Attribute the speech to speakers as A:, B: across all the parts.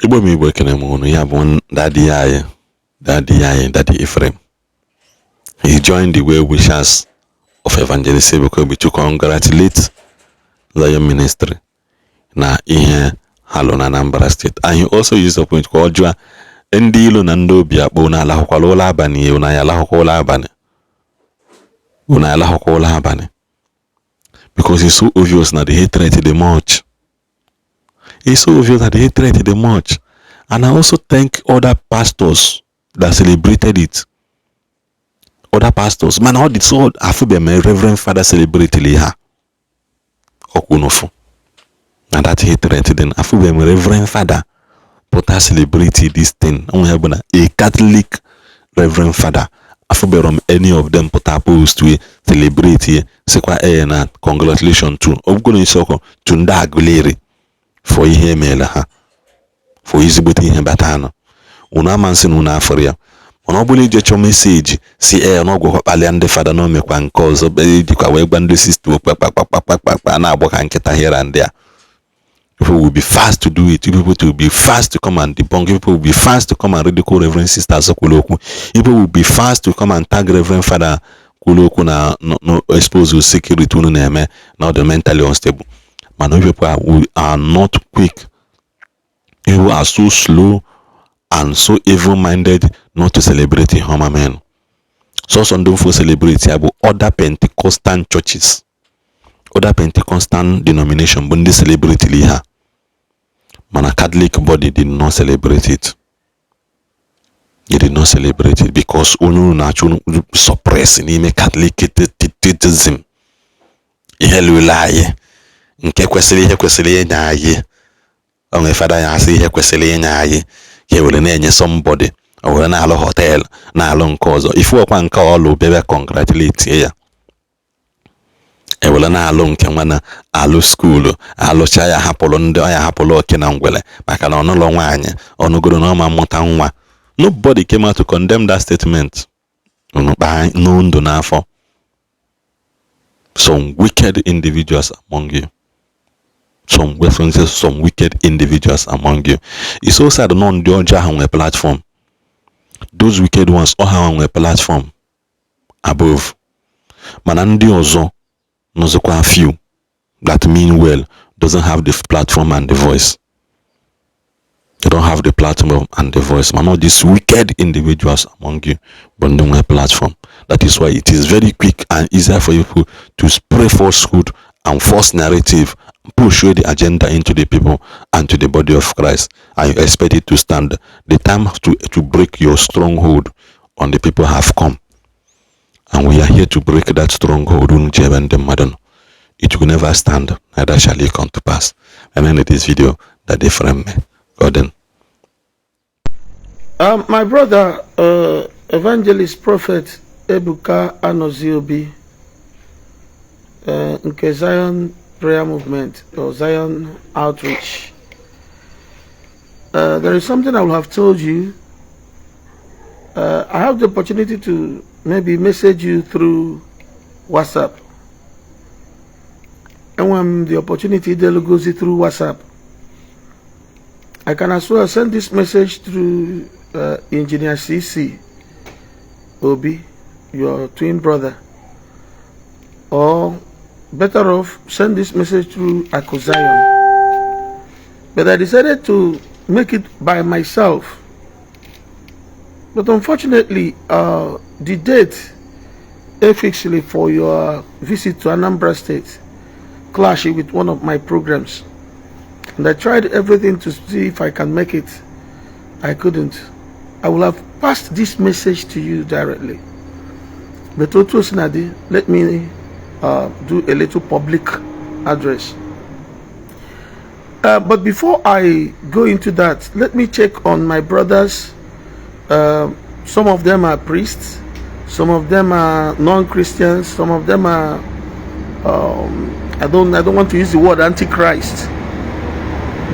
A: Igbo m, Igbo, ekene m unu. Ya bụ daddy anyị, daddy anyị, Daddy Ephraim, he joined the well wishers of Evangelist Ebuka Obi to congratulate Zion Ministry na ihe ha lụ na Anambra State, and he also used the point ka ọ jụọ ndị ilo na ndị obi akpọ, unu alahụkwala ụlọ abalị? Unu anyị alahụkwa ụlọ abalị? Unu alahụkwa ụlọ abalị? Because it's so obvious na the hatred dị much. It's so obvious that the hatred dị much. And I also thank other pastors that celebrated it, other pastors. Mana ọ dị so, afụbeghị m reverend father celebrate ha ọkwụ n'ụfụ na that hatred dị. Afụbeghị m reverend father pụta celebrate this thing. Onwe ya bụ na a Catholic reverend father, afụbero m any of them pụta post wee celebrate ye, sịkwa ee na congratulation to ọbụgoro isi ọkụ to ndị Aguleri for ihe emeela ha, for ezigbote ihe bata anụ. Unu ama nsị na unu afụrụ ya, mana ọ bụrụ ije chọọ message si ee na ọgwụkwa kpalịa ndị fada na omekwa nke ọzọ ejikwa wee gwa ndị sista okpakpakpakpakpa na-agbọ ka nkịta here and there. People will be fast to do it. People will be fast to come and debunk. People will be fast to come and ridicule reverend sisters kwuru okwu. People will be fast to come and tag reverend father kwuru okwu na no expose security unu na-eme na ọ dị mentally unstable. Mana people are not quick. People are so slow and so evil-minded not to celebrate ihe ọma men. Sọsọ ndị mfo celebrate ya bụ other Pentecostal churches, other Pentecostal denomination bụ ndị celebrate ihe a, mana Catholic body did not celebrate it. They did not celebrate it because onye unu na-achọ suppress n'ime Catholic catechism, ihe lụrụ anyị nke kwesịrị, ihe kwesịrị inye anyị onwe fada ya asị ihe kwesịrị inye anyị ka e were na-enye somebody, o were na-alụ hotel, na-alụ nke ọzọ. Ifu ọkwa nke ọlụ bịa congratulate ya, ewere na-alụ nke nwa na-alụ school, alụcha ya, hapụrụ ndị ọ ya, hapụrụ oke na ngwere, maka na ọnụlọ nwaanyị ọnụgoro na ọma mmụta nwa. Nobody came out to condemn that statement. Unu kpaa ndụ n'afọ. Some wicked individuals among you, some references, some wicked individuals among you. It's so sad nọ ndị ọjọọ ahụ nwee platform. Those wicked ones, ọ ha nwee platform above, mana ndị ọzọ nọzikwa, few that mean well doesn't have the platform and the voice. They don't have the platform and the voice. Mana all these wicked individuals among you bụ ndị nwee platform. That is why it is very quick and easier for you to spray falsehood and false narrative, push the agenda into the people and to the body of Christ, and you expect it to stand. The time to break your stronghold on the people have come, and we are here to break that stronghold. Unu ji ebe ndị mmadụ nọ. It will never stand, neither shall it come to pass. And end this video that different me Gordon.
B: My brother, evangelist prophet Ebuka Anoziobi, nke Zion Prayer Movement or Zion Outreach. There is something I will have told you. I have the opportunity to maybe message you through WhatsApp. And when the opportunity goes through WhatsApp, I can as well send this message through Engineer CC Obi, your twin brother, or better off, send this message through Akuzion. But I decided to make it by myself. But unfortunately, the date officially for your visit to Anambra State clashed with one of my programs. And I tried everything to see if I can make it. I couldn't. I will have passed this message to you directly. But otu o sina dị, let me do a little public address. But before I go into that, let me check on my brothers. Some of them are priests, some of them are non-Christians, some of them are I don't want to use the word antichrist.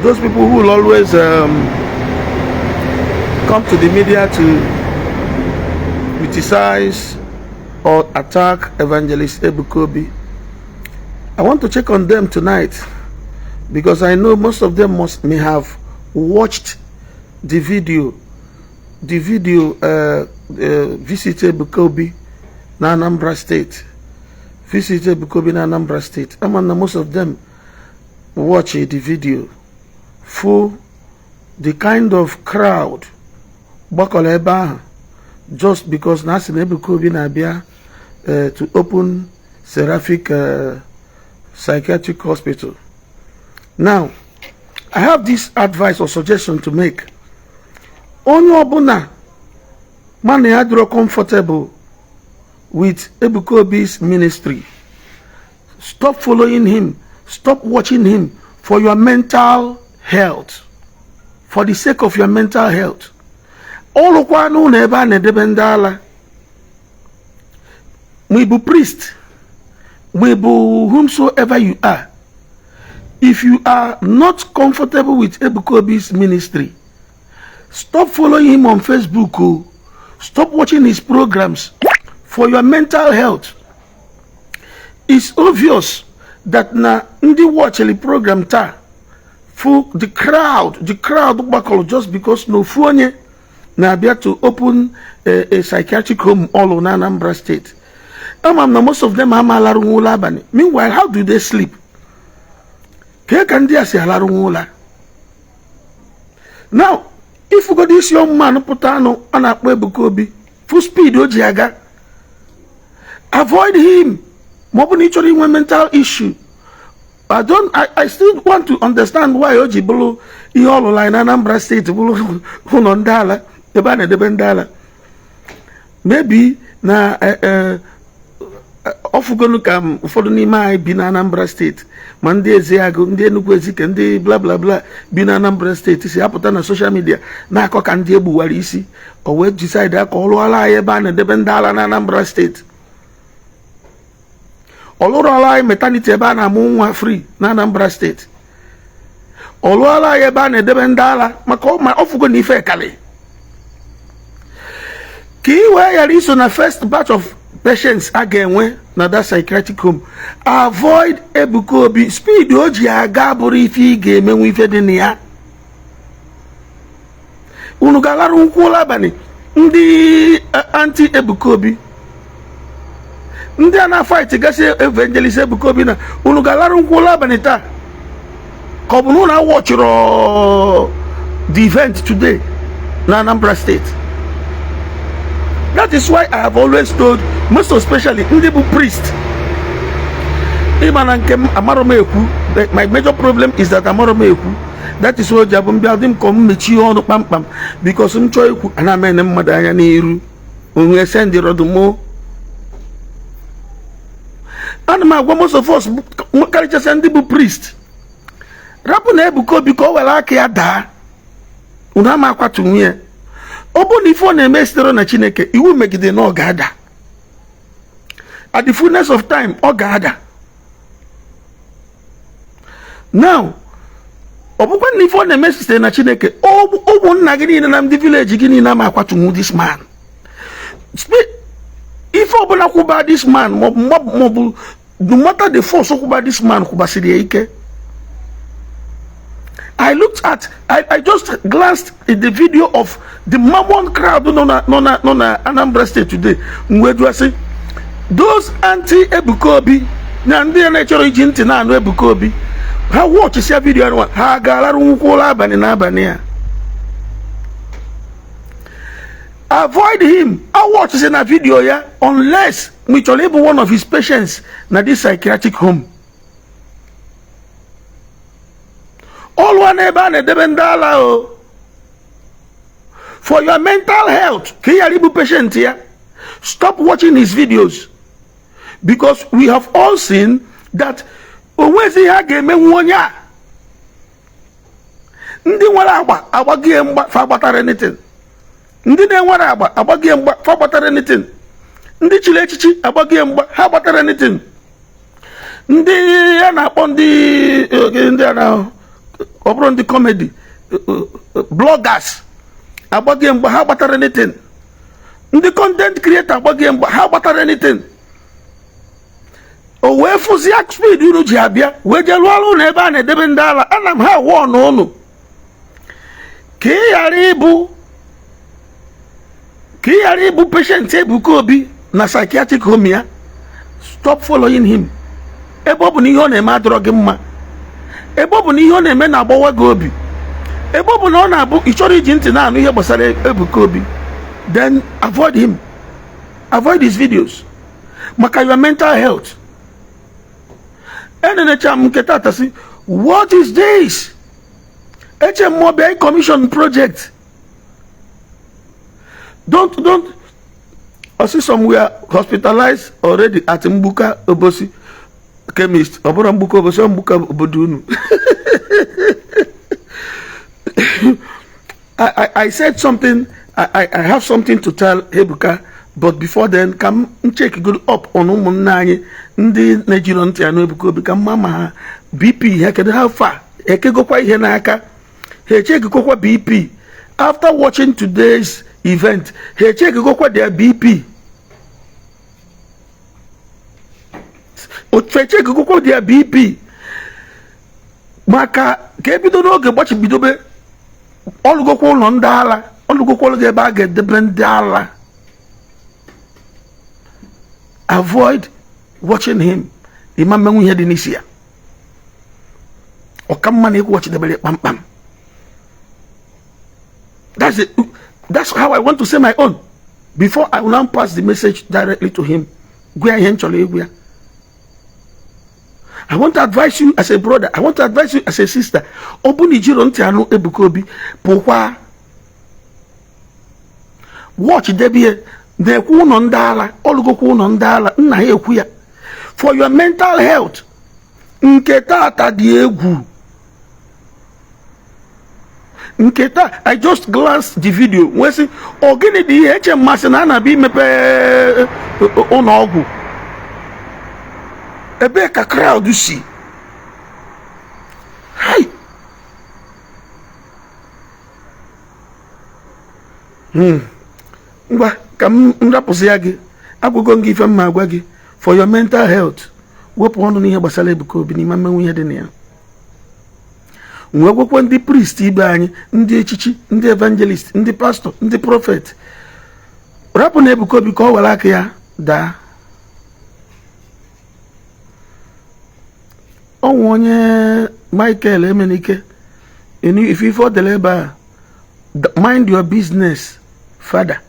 B: Those people who will always come to the media to criticize or attack Evangelist Ebuka Obi. I want to check on them tonight because I know most of them must may have watched the video visit Ebuka Obi na Anambra State, visit Ebuka Obi na Anambra State. Ama na most of them watch the video for the kind of crowd gbakọrọ ebe ahụ just because na asị na Ebuka Obi na-abịa to open Seraphic Psychiatric Hospital. Now, I have this advice or suggestion to make. Onye ọbụla mana ya dịrọ comfortable with Ebuka Obi's ministry, stop following him, stop watching him for your mental health, for the sake of your mental health. Ọlụkwa n'ụlọ ebe a na-edebe ndị ala, ma ị bụ priest, ma ị bụ whomsoever you are, if you are not comfortable with Ebuka Obi's ministry, stop following him on Facebook o. Stop watching his programs for your mental health. It's obvious that na ndị watchili program taa fu the crowd gbakọrọ just because na ofu onye na-abịa to open a psychiatric home all na Anambra State. Ama m na most of them ama alarụnwu ụla abalị. Meanwhile, how do they sleep? Kee ka ndị a si alarụnwu ụla? Now, ifugodo isi ọmụmanụ pụta anụ a na-akpọ Ebuka Obi, full speed o ji aga, avoid him ma ọ bụ na ị chọrọ inwe mental issue. I don't I still want to understand why o ji bụrụ ihe ọ lụrụ anyị na Anambra State bụrụ ụlọ ndị ala, ebe a na-edebe ndị ala. Maybe na ọfụgonu ka ụfọdụ n'ime anyị bi na Anambra State, ma ndị Ezeagụ, ndị Enugu Ezike, ndị bla bla bla bi na Anambra State si apụta na social media na-akọ ka ndị egbuwara isi, o wee decide ka ọ lụọla anyị ebe a na-edebe ndị ala na Anambra State. Ọ lụrụọla anyị maternity ebe a na-amụ nwa free na Anambra State. Ọ lụọla anyị ebe a na-edebe ndị ala maka ọ fụgo na ife kali ka ị wee ghara iso na first batch of patients a ga-enwe na that psychiatric home. Avoid Ebuka Obi. Speed o ji aga bụrụ ife ị ga-emenwu ife dị na ya. Unu ga-alarụ nkwụ ụlọ abalị, ndị anti Ebuka Obi, ndị a na-fight gasị evangelist Ebuka Obi, na unu ga-alarụ nkwụ ụlọ abalị taa, ka ọ bụ na unu awatchịrọ the event today na Anambra State? That is why I have always told, most especially ndị bụ priest, ịma na nke m amarọ m ekwu. My major problem is that amarọ m ekwu. That is why o ji abụ mbịa dị m ka m mechie ọnụ kpamkpam, because m chọọ ikwu, ana m ene mmadụ anya n'iru onwe sendịrọdụmo. Ana m agwa most of us, karịchasịa ndị bụ priest, rapụ na Ebuka Obi ka o were aka ya daa. Unu ama akwatu nwunye. Ọ bụrụ na ife ọ na-eme sitere na Chineke, iwu megide na ọ ga-ada. At the fullness of time, ọ ga-ada. Now, ọ bụkwa na ife ọ na-eme sitere na Chineke, ụmụnna gị niile na ndị village gị niile ama akwatunwu this man. Ife ọbụla kwụba this man, maọbụ no matter the force kwụba this man, kwụbasiri ya ike. I looked at I just glanced in the video of the mammon crowd nọ na Anambra State today. Mgbe jụọ sị, those anti Ebuka Obi na ndị na-echọrọ iji ntị na-anụ Ebuka Obi, ha watchisia video anụ, ha ga-alarụ nwukwu ụlọ abalị n'abalị a? Avoid him. Awatchisi na video ya unless ma ị chọrọ ịbụ one of his patients na this psychiatric home. Ọlụwa n'ebe a na-edebe ndị ala o, for your mental health, ka ị ghara ịbụ patient ya, stop watching his videos, because we have all seen that o nwezi ihe a ga-emenwu onye a. Ndị nwere agba agbagie mgba, fa gbatara anything. Ndị na-enwere agba agbagie mgba, fa gbatara anything. Ndị chiri echichi agbagie mgba, ha gbatara anything. Ndị a na-akpọ ndị a na ọ bụrụ ndị comedy bloggers agbagie mgba, ha gbatara anything. Ndị content creator agbagie mgba, ha gbatara anything. O wee fụzie speed unu ji abịa wee jee lụọ ọrụ na ebe a na-edebe ndị ala. Ana m ha wụọ n'ụnụ ka ị ghara iso na first batch of patients a ga-enwe na Ka ị ghara ịbụ, ka ị ghara ịbụ patient Ebuka Obi na psychiatric home ya, stop following him. Ebe ọ bụ na ihe ọ na-eme adọrọ gị mma, ebe ọ bụ na ihe ọ na-eme na-agbawa gị obi, ebe ọ bụ na ọ na-abụ ị chọrọ iji ntị na-anụ ihe gbasara Ebuka Obi, then avoid him, avoid his videos maka your mental health. Enenecha m nke tata sị, what is this? Eche mmụọ bịa commission project. Don't I see some were hospitalized already at Mgbuka Obosi chemist. Ọ bụrụ Mgbuka Obosi, ọ Mgbuka obodo unu. I said something. I have something to tell Ebuka, but before then, ka m check good up on ụmụnne anyị ndị na-ejiro ntị anụ Ebuka Obi, ka m ma ma ha BP ha kedu how far, ekegokwa ihe n'aka ha, echekigokwa BP after watching today's event, ha echekigokwa their BP, echekigokwa their BP maka ka ebido n'oge gbachibidobe. Ọlụgokwa ụlọ ndị ala, ọlụgokwa ụlọ ebe a ga-edebe ndị ala. Avoid watching him. Ịma mmenwu ihe dị n'isi ya, ọka mma na ịkwụghachidebere kpamkpam. That's it. That's how I want to say my own before I will now pass the message directly to him. Gwa ya ihe m chọrọ ịgwa ya. I want to advise you as a brother. I want to advise you as a sister. Ọ bụ na ijiro ntị anụ Ebuka Obi, pụkwa watch debie na-ekwu ụlọ ndị ala, ọlụgokwa ụlọ ndị ala nna ya ekwu ya for your mental health. Nke tata dị egwu. Nke taa, I just glanced the video wee sị, ọ gịnị dị ihe eche mmasị na a na-abịa imepe ụlọ ọgwụ, ebee ka crowd si? Hai, ngwa, ka m rapụsị ya gị. Agwago m gị ife m ma agwa gị for your mental health. Wepụ ọnụ n'ihe gbasara Ebuka Obi n'ime mmenwu ihe dị na ya. Wee gwakwa ndị priest ibe anyị, ndị echichi, ndị evangelist, ndị pastọ, ndị prophet, rapụ na Ebuka Obi ka ọ were aka ya daa. Ọnwụ onye Michael Emenike, ife ife ọ dere ebe a, mind your business, father.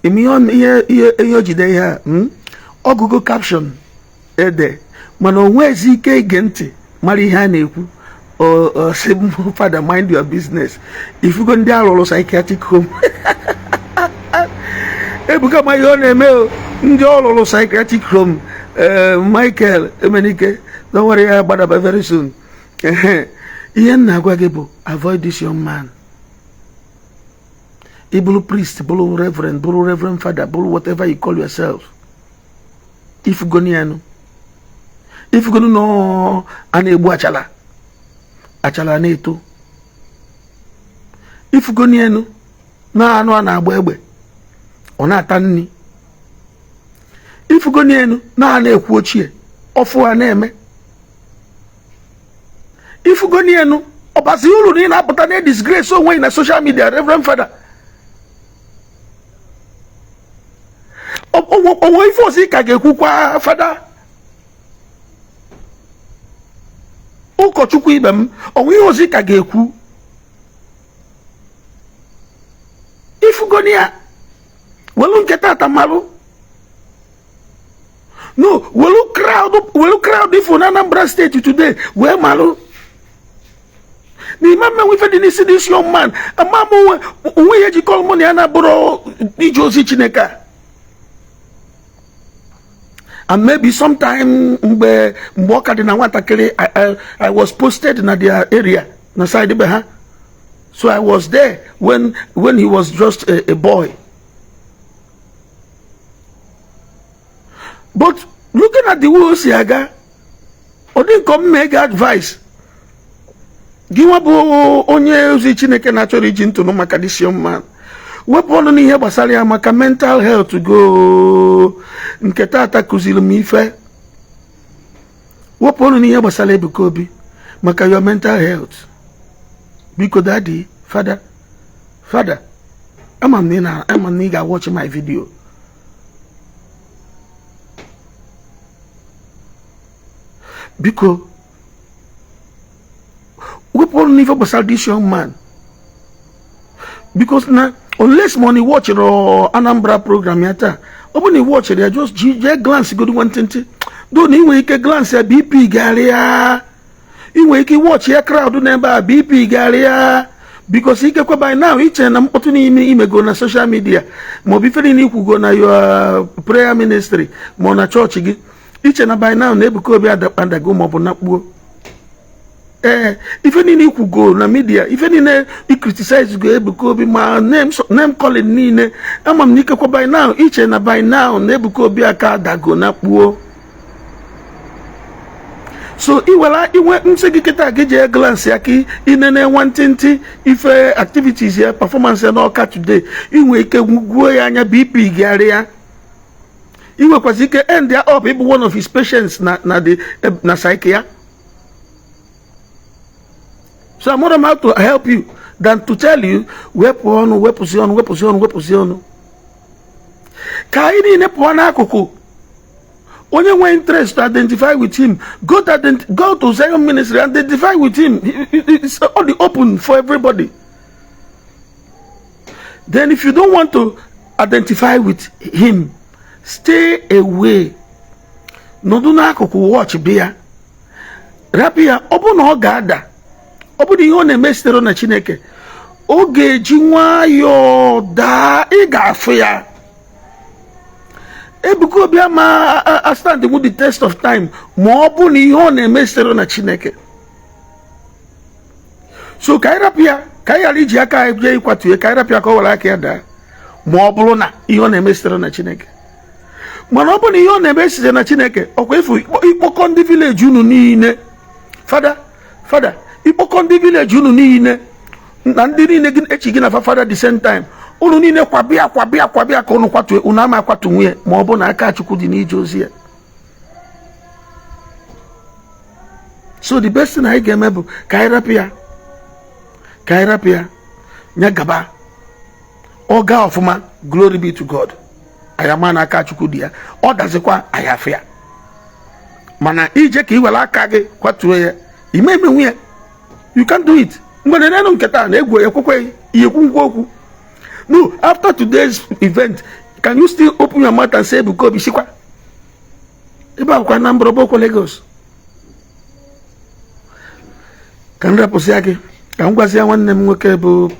B: Ime ihe ihe o jide ihe a, ọgụgụ caption ede, mana o nwezi ike ige ntị mara ihe a na-ekwu. Sị father, mind your business. Ifugo ndị arụrụ psychiatric home. Ebuka ma ihe ọ na-eme o, ndị ọlụlụ psychiatric home. Michael Emenike, don't worry, ya gbadaba very soon. Ihe m na-agwa gị bụ avoid this young man. Ị bụrụ priest, bụrụ reverend, bụrụ reverend father, bụrụ whatever you call yourself, ifugonu ya nụ, ifugonu na a na-egbu achala, achala na-eto, ifugonu ya nụ na anụ a na-agba egbe, ọ na-ata nri, ifugonu enu na a na-ekwu ochie ọfụ a na-eme, ifugonu enu ọbazi uru na ị na-apụta na disgrace onwe gị na social media. Reverend Father, onwe ife ọzọ ị ka ga-ekwukwa? Fada, ụkọchukwu ibe m, onwe ihe ọzọ ị ka ga-ekwu? Ifugoni ya, welu nke tata malụ no, welu crowd, welu crowd ifo na Anambra State today wee malụ na ime mmenwe ife dị n'isi this young man. Ama m onwe ihe jikọrọ mụ na ya na-abụrụ ije ozi Chineke a. And maybe sometime mgbe mgbe ọ ka dị na nwatakịrị, I was posted na their area, na side be ha, so I was there when he was just a boy. But looking at the way o si aga, ọ dị nke m mee gị advice, gị nwa bụ onye ozi Chineke na-achọrọ iji ntụnụ maka this young man, wepụ ọnụ n'ihe gbasara ya maka mental health go. Nke tata kụziri m ife. Wepụ ọnụ n'ihe gbasara Ebuka Obi maka your mental health. Biko, daddy, father. Fada, ama m na ama m na ị ga-watch my video. Biko, wepụ ọnụ n'ife gbasara this young man, because na unless money watchịrị Anambra program ya taa, ọ bụ na ị watchịrị ya, just jee glance godu nwantịntị do na ị nwere ike glance ya, BP garịa. Ị nwere ike watch ya, crowd n'ebe a, BP garịa, because ikekwe by now iche na mkpọtụ n'ime imego na social media maọbụ ife niile ikwugo na your prayer ministry ma ọ na chọọchị gị, iche na by now na Ebuka Obi adago maọbụ na kpuo. Ee, ife niile ikwugo na media, ife niile i criticize go Ebuka Obi, ma name calling niile, ama m na ikekwe by now iche na by now na Ebuka Obi aka adago na kpuo. So iwere iwe nsị gị kịta, gị jee glance ya ka inene nwantịntị ife activities ya, performance ya n'Ọka today, inwe ike gwuo ya anya, BP gịarịa. Ị nwekwazị ike end ya up ịbụ one of his patients na the na psyche ya. So I'm not how to help you than to tell you, wepụ ọnụ, wepụzi ọnụ, wepụzi ọnụ, wepụzi ọnụ, ka anyị niile pụọ n'akụkụ. Onye nwee interest to identify with him, go to Zion Ministry, identify with him. It's all the open for everybody. Then if you don't want to identify with him, stay away, nọdụ n'akụkụ, watch bịa, rapụ ya. Ọ bụ na ọ ga-ada, ọ bụ na ihe ọ na-eme sitere na Chineke, ọ ga-eji nwayọọ daa, ị ga-afụ ya. Ebuka Obi ama a stand with the test of time ma ọ bụ na ihe ọ na-eme sitere na Chineke. So ka anyị rapụ ya, ka anyị ghara iji aka anyị jee ịkwatu ya. Ka anyị rapụ ya ka ọ were aka ya daa ma ọ bụrụ na ihe ọ na-eme sitere na Chineke. Mana ọ bụrụ na ihe ọ na-eme sitere na Chineke, ọkwa ifu ịkpọkọ ndị village unu niile, fada, fada, ịkpọkọ ndị village unu niile na ndị niile gị echi gị na fada the same time, unu niile kwabịa, kwabịa, kwabịa ka unu kwatu, unu ama akwatu nwunye ma ọ bụ na aka Chukwu dị n'ije ozi ya. So the best thing anyị ga-eme bụ ka anyị rapụ ya, ka anyị rapụ ya nye gaba. Ọ gaa ọfụma, glory be to God, anyị ama na aka Chukwu dị ya. Ọ dazikwa, anyị afụ ya. Mana ije ka ị were aka gị kwatuo ya, ime emenwu ya, you can't do it. Mgbe na-enenu nketa na egwu ekwekweghị ihe ekwu nkwu okwu. No, after today's event, can you still open your mouth and say Ebuka Obi sikwa ebe akwụkwọ Anambra ọbọkwa Lagos? Ka m rapụsịa gị, ka m gwazịa nwanne m nwoke bụ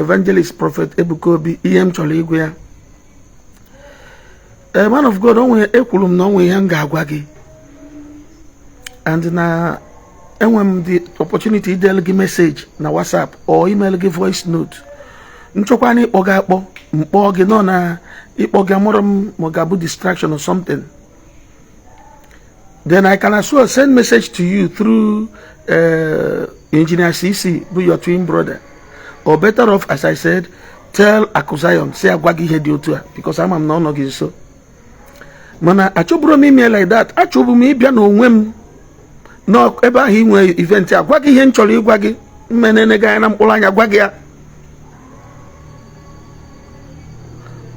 B: evangelist prophet Ebuka Obi ihe m chọrọ ịgwa ya. Man of God, onwe ekwuru m na onwe ihe m ga-agwa gị, and na enwe m the opportunity idelu gị message na WhatsApp or email gị voice note. Nchọkwa na ịkpọ gị akpọ, mkpọ gị nọ na ịkpọ gị, amụrụ m ma ọ ga-abụ distraction or something. Then I can as well send message to you through Engineer CC bụ your twin brother, or better off, as I said, tell Akuzion si agwa gị ihe dị otu a, because ama m na ọ nọ gị nso. Mana achọbụrụ m ime like that. Achọbụ m ịbịa n'onwe m n'ebe ahụ inwe event a, gwa gị ihe m chọrọ ịgwa gị, mmenene gị anya na mkpụrụ anya, gwa gị ya.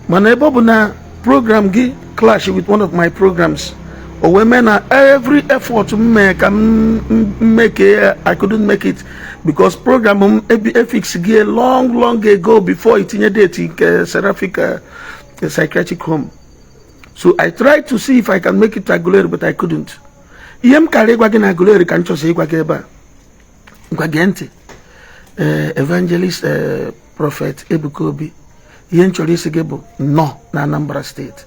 B: Mana ebe ọ bụ na program gị clash with one of my programs, o wee mee na every effort m mee ka m make ya, I couldn't make it, because program m efix gị long, long ago before itinye date nke Seraphic Psychiatric Home. So I tried to see if I can make it to Aguleri, but I couldn't. Ihe m kara ịgwa gị na Aguleri ka m chọsị ịgwa gị ebe a. Gwa gee ntị, evangelist prophet Ebuka Obi, ihe m chọrọ isi gị bụ nnọọ na Anambra Steeti.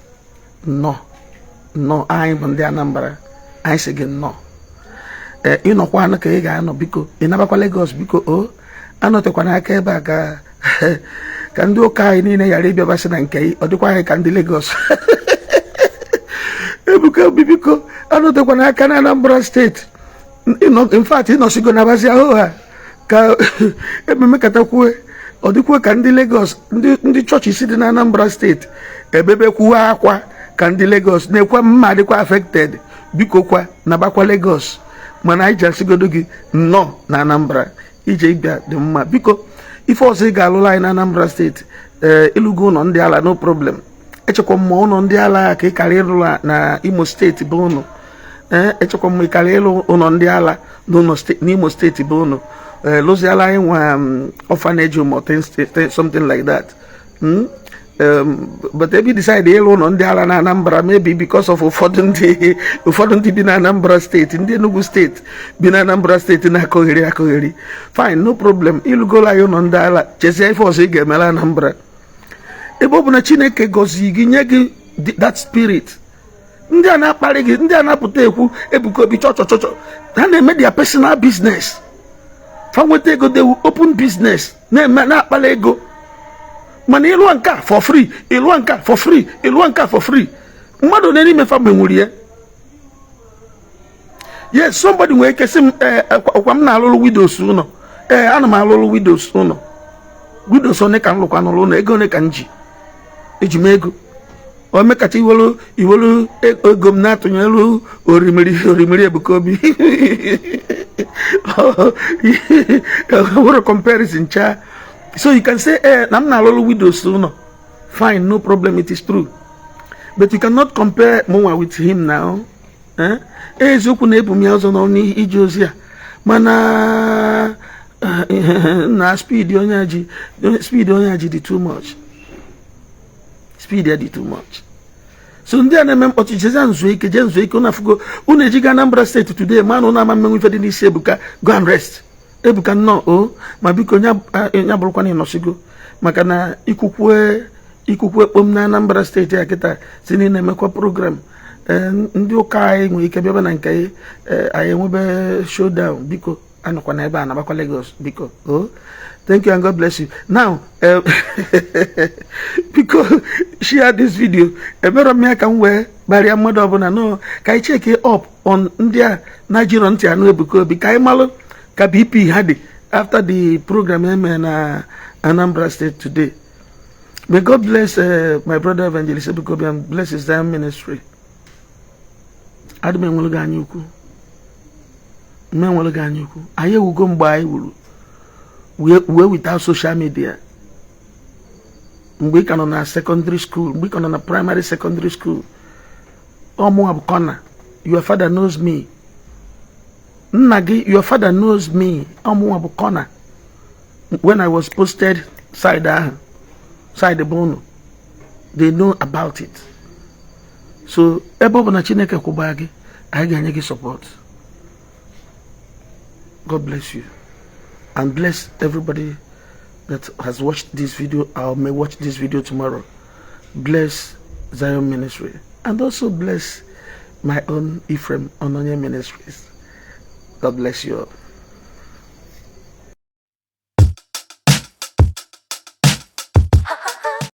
B: Nnọọ, nnọọ. Anyị bụ ndị Anambra, anyị sị gị nnọọ. Ee, ịnọkwa anụ ka ị ga-anọ, biko ị nabakwa Lagos, biko o anọtekwana aka ebe a ka ndị ụka anyị niile ghara ịbịabasị na nke ọ dịkwa anyị ka ndị Lagos. Ebuka Obi, biko anọtekwana aka na Anambra Steeti. In fact, ịnọsigo na bazi ahụ ha ka ememe katakwue, ọ dịkwuo ka ndị Lagos, ndị chọọchị si dị na Anambra Steeti ebebe kwuwe akwa ka ndị Lagos na-ekwe mma dịkwa affected. Biko kwa nabakwa Lagos. Mana anyị ji asịgodo gị nnọọ na Anambra. Ije ịbịa dị mma. Biko, Ife ọzọ ị ga-alụla anyị na Anambra Steeti, ee, ịlụgo ụlọ ndị ala, no problem. Echekwa m ụlọ ndị ala ka ị kara ịlụ na Imo Steeti bụ ụnụ. Ee, echekwa m ịkara ịlụ ụlọ ndị ala n'Imo Steeti bụ ụnụ. Ee, lụziala anyị nwa orphanage home or something like that. But ebe decide ịlụ ụlọ ndị ala na Anambra, maybe because of ụfọdụ ndị bi na Anambra Steeti, ndị Enugu Steeti bi na Anambra Steeti na-akọgheri akọgheri. Fine, no problem. Ịlụgolo anyị ụlọ ndị ala, chezie ife ọzọ ị ga-emere Anambra. Ebe ọ bụ na Chineke gọzie gị, nye gị that spirit, ndị a na-akparị gị, ndị a na-apụta ekwu Ebuka Obi chọchọchọchọ, ha na-eme their personal business. Fa nweta ego, they will open business, na-eme, na-akpala ego. Mana ịlụọ nke a for free, ịlụọ nke a for free, ịlụọ nke a for free, mmadụ one n'ime fa menwuru ya? Yes, somebody nwere ike sị m, ee, ọkwa m na-alụlụ widows ụlọ. Ee, ana m alụlụ widows ụlọ. Widows one ka m lụkwa n'ụlọ ụlọ? Ego one ka m ji? Eji m ego o mekacha iwelu ego m na-atụnyelu orimiri orimiri Ebuka Obi nwere comparison cha. So you can say, eh, na m na-alụlụ widows ụlọ. Fine, no problem, it is true, but you cannot compare mụnwa with him now. Eh, eziokwu na ebu m ya ọzọ n'ọnụ ije ozi a, mana na speed onye ji, speed onye ji dị too much, speed ya dị too much. So ndị a na-eme mkpọtụ, jeze nzuo ike, jee nzuo ike. Unu afụgo, unu ejiga Anambra Steeti today, ma na unu ama mmenwu ife dị n'isi Ebuka. Go and rest, Ebuka. Nnọọ o. Ma biko, nya bụrụkwa na ịnọsigo, maka na ikwukwe ikwukwe kpom na Anambra Steeti a kịta si na ị na-emekwa program, ndị ụka anyị nwere ike bịaba na nke anyị, enwebe showdown. Biko, anọkwa na ebe a nabakwa Lagos, biko o. Thank you and God bless you. Now, biko, share this video. Ebere m ya ka m wee gbarịa mmadụ ọbụla no, ka anyị check up on ndị a na-ajirọ ntị anụ Ebuka Obi, ka anyị malụ ka BP ha dị after the program eme na Anambra State today. May God bless my brother Evangelist Ebuka Obi and bless his Zion Ministry. Adị m enwere gị anya ukwu, mme enwere gị anya ukwu. Anyị ewugo mgbe anyị wuru wee without social media. Mgbe ị ka nọ na secondary school, mgbe ị ka nọ na primary, secondary school, ọmụnwa bụ kọna. Your father knows me. Nna gị, your father knows me. Ọmụnwa bụ kọna. When I was posted side ahụ, side bụ unu, they know about it. So ebe ọ bụ na Chineke kwụba gị, anyị ga-enye gị support. God bless you and bless everybody that has watched this video or may watch this video tomorrow. Bless Zion Ministry and also bless my own Ephraim Ononye Ministries. God bless you all.